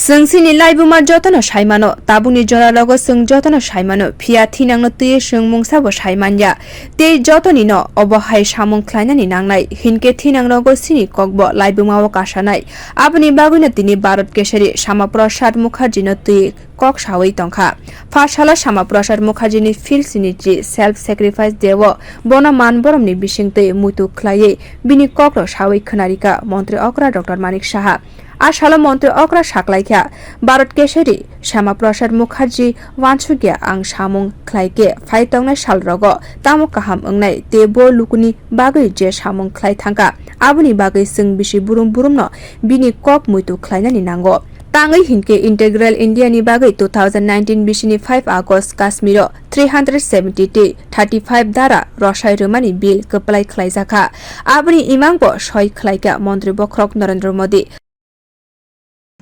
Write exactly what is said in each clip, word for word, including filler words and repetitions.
Chwng chini laibuma jotono sai mano, tabukni joralogo chwng jotono sai mano, phiya thinangno twiwi chwng mungsabo sai manya. Tei jotonino obo hai samung khlainani nangnai, hinkhe thinangrogo chini kokbo laibumao kasanai. Aboni bagwino tini Bharat Keshari Shama Prasad Mukherjee-no twi kok sawi tongkha. Pha salo Shama Prasad Mukherjee-ni Feel Sinitri Self Sacrifice Day-o bono man boromni bisingtwi muitu khlaiwi bini kokrok sawi khwnarikha Montri Okra Doctor Manik Saha. A salo Montri Okra saklaikha, Bharat Keshari Shama Prasad Mukherjee wansukya ang samung khlaikhe phai tongnai salrogo tamo kaham wngnai tei bo lukuni bagwi je samung khlai thangkha, aboni bagwi chwng bisi burum burumno bini kok muitu khlainani nango. Tangwi hinkhe Integral India ni bagwi two thousand nineteen bisini five August Kashmiro three hundred seventy tei thirty five dara rosai rwmani bill kwplai khlaijakha. Aboni imangbo soi khlaikha Montri Bokhorok Narendra Modi.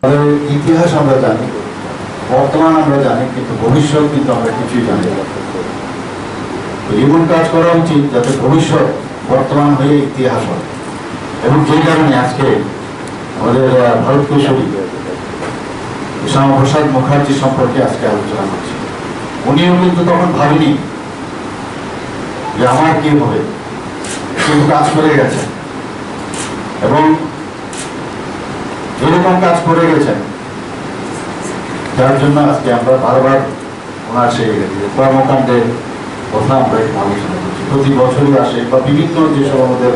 আমাদের ইতিহাস আমরা জানি, বর্তমান আমরা জানি, কিন্তু ভবিষ্যৎ কিন্তু আমরা কিছুই জানি না। তো এমন কাজ করা উচিত যাতে ভবিষ্যৎ বর্তমান হয়ে ইতিহাস হয়। এবং যে কারণে আজকে আমাদের, আহ, ভারত কেশরী শ্যামাপ্রসাদ মুখার্জি সম্পর্কে আজকে আলোচনা করছি। উনিও কিন্তু তখন ভাবেনি যে আমার কি হবে, কিন্তু কাজ করে গেছেন এবং এরকম কাজ করে গেছেন, যার জন্য আজকে আমরা বারবার ওনার সেই কর্মকাণ্ডের কথা আমরা এখানে আলোচনা করছি। প্রতি বছরই আসে বা বিভিন্ন যেসব আমাদের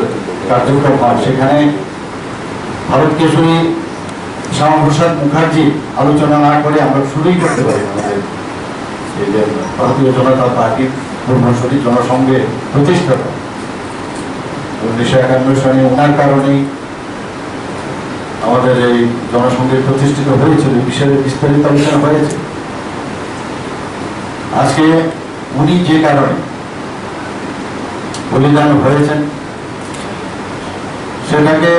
কার্যক্রম হয়, সেখানে ভারত কেশরী শ্যামাপ্রসাদ মুখার্জি আলোচনা না করে আমরা শুরুই করতে পারি না। আমাদের এই যে ভারতীয় জনতা পার্টির পূর্বসূরি জনসংঘের প্রতিষ্ঠাতা উনিশশো একান্ন সনে ওনার কারণেই আমাদের এই জনসংঘ প্রতিষ্ঠিত হয়েছিল, এই বিষয়ে বিস্তারিত আলোচনা হয়েছে। আজকে উনি যে কারণে বলিদান হয়েছেন, সেটাকে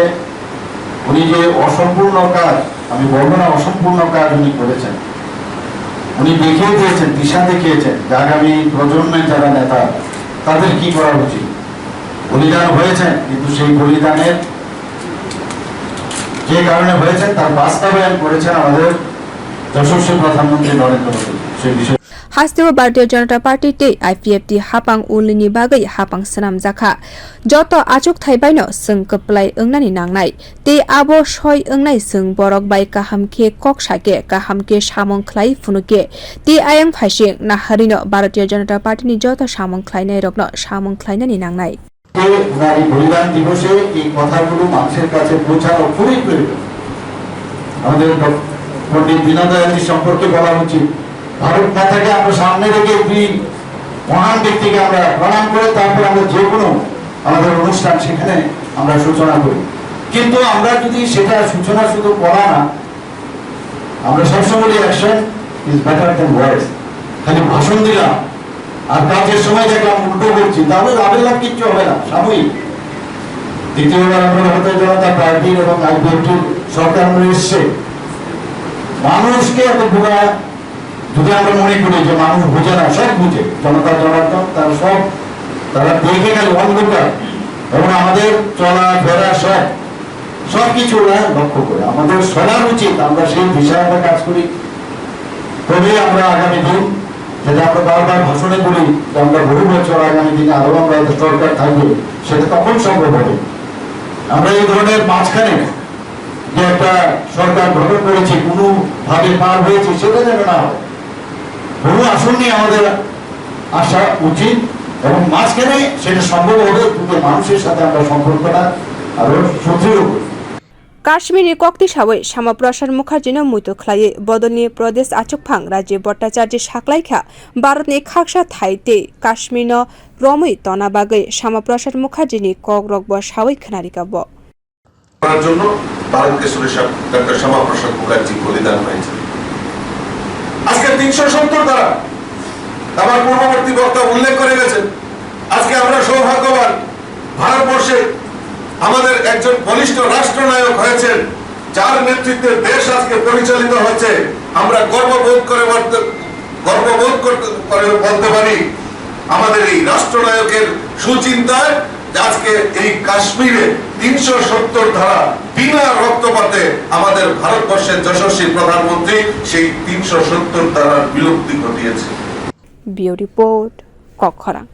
উনি যে অসম্পূর্ণ কাজ, আমি বলবো না অসম্পূর্ণ কাজ উনি করেছেন, উনি দেখিয়ে দিয়েছেন, দিশা দেখিয়েছেন যে আগামী প্রজন্মের যারা নেতা, তাদের কি করা উচিত। বলিদান হয়েছেন, কিন্তু সেই বলিদানের যে কারণে হয়েছে, তার বাস্তবায়ন করেছেন আমাদের যশস্বী প্রধানমন্ত্রী নরেন্দ্র মোদী। সেই বিষয়ে Hasteo Bharatiya Janata Party tei I P F T hapang ulini bagwi hapang swnamjakha. Joto achukthai baino chwng kwplai wngnani nangnai. Tei abo soi wngnai chwng borok bai kaham khe kok sakhe, kaham khe samung khlai phunukhe, tei ayang phaising naharino Bharatiya Janata Party ni joto samung khlainairokno samung khlainani nangnai. ওনার এই বলিদান দিবসে এই কথাগুলো মানুষের কাছে পৌঁছানো খুবই প্রয়োজন। আমাদের ডক-, পণ্ডিত দীনদয়ালজি সম্পর্কে বলা উচিত। ভারত মাতাকে আমরা সামনে রেখে দুই মহান ব্যক্তিকে আমরা প্রণাম করে তারপর আমরা যে কোনো আমাদের অনুষ্ঠান সেখানে আমরা সূচনা করি। কিন্তু আমরা যদি সেটা সূচনা শুধু করা না, আমরা সবসময় বলি, "Action is better than words।" খালি ভাষণ দিলাম, আর কাজের সময় দেখলাম উল্টো করছি, তাহলে লাভের লাভ কিচ্ছু হবে না, সাময়িক। দ্বিতীয়বার আমরা ভারতীয় জনতা পার্টির এবং আইপিএফটির সরকার আমরা এসছে, মানুষকে এত বোকা যদি আমরা মনে করি যে মানুষ বুঝে না, সব বুঝে, জনতা জনার্দন তারা সব, তারা দেখে খালি অন্ধকার, এবং আমাদের চলাফেরা সব, সব কিছু ওরা লক্ষ্য করে। আমাদের সবার উচিত আমরা সেই দিশায় আমরা কাজ করি, তবেই আমরা আগামী দিন, যেটা আমরা বারবার ভাষণে বলি যে আমরা বহু বছর আগামী দিনে আরো আমরা একটা সরকার থাকবে, সেটা তখন সম্ভব হবে। আমরা এই ধরনের মাঝখানে যে একটা সরকার গঠন করেছি, কোনোভাবে পার হয়েছে, সেটা যেন না হয়। বহু আসন নিয়ে আমাদের আসা উচিত এবং মাঝখানে সেটা সম্ভব হবে, কিন্তু মানুষের সাথে আমরা সম্পর্কটা আরো সুদৃঢ় করি। Kashmirni kokti sawi Shama Prasad Mukherjee-no muitu khlaiwi bodolni Pradesh achukphang Rajiv Bhattacharjee saklaikha Bharatni khaksa thai tei Kashmirno romwi tona bagwi Shama Prasad Mukherjee-ni kokrokbo sawi khwnarikha bo. করার জন্য ভারত কেশরী ডক্টর শ্যামাপ্রসাদ মুখার্জি বলিদান হয়েছে। আজকে তিনশো সত্তর ধারা, আমার পূর্ববর্তী বক্তা উল্লেখ করে গেছেন, আজকে আমরা সৌভাগ্যবান, ভারতবর্ষে আমাদের একজন বলিষ্ঠ রাষ্ট্রনায়ক হয়েছেন, যার নেতৃত্বে দেশ আজকে পরিচালিত হচ্ছে। আমরা গর্ববোধ করে বলতে, গর্ববোধ করতে, করে বলতে পারি, আমাদের এই রাষ্ট্রনায়কের সুচিন্তায় আজকে এই কাশ্মীরে তিনশো সত্তর ধারা বিনা রক্তপাতে আমাদের ভারতবর্ষের যশস্বী প্রধানমন্ত্রী সেই তিনশো সত্তর ধারার বিলুপ্তি ঘটিয়েছে। Bureau Report, Kokkhorang.